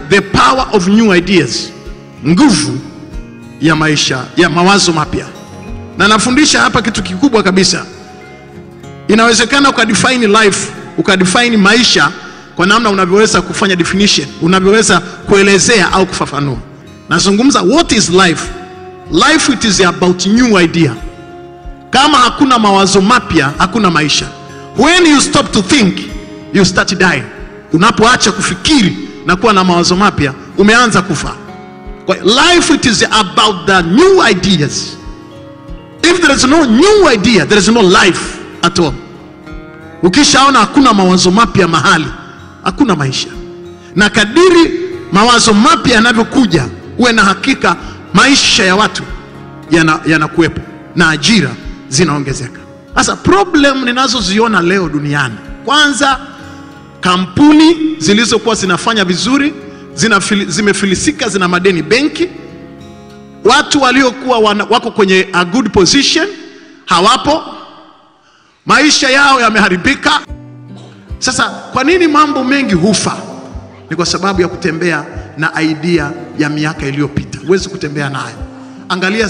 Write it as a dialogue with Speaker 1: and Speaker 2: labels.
Speaker 1: the power of new ideas, nguvu ya maisha, ya mawazo mapya. Na nafundisha hapa kitu kikubwa kabisa. Inawezekana ukadefine life, ukadefine maisha kwa namna unavyoweza kufanya definition, unavyoweza kuelezea au kufafanua. Nazungumza what is life? Life it is about new idea. Kama hakuna mawazo mapya, hakuna maisha. When you stop to think, you start dying. Unapoacha kufikiri na kuwa na mawazo mapya, umeanza kufa. Kwa life it is about the new ideas. If there is no new idea, there is no life at all. Ukishaona hakuna mawazo mapya mahali, hakuna maisha. Na kadiri mawazo mapya yanavyokuja, uwe na hakika maisha ya watu yanakuwepo na ajira zinaongezeka. Sasa problem ninazoziona leo duniani, kwanza kampuni zilizokuwa zinafanya vizuri zimefilisika, zina madeni benki. Watu waliokuwa wako kwenye a good position hawapo, maisha yao yameharibika. Sasa kwa nini mambo mengi hufa? Ni kwa sababu ya kutembea na idea ya miaka iliyopita. Huwezi kutembea nayo. Angalia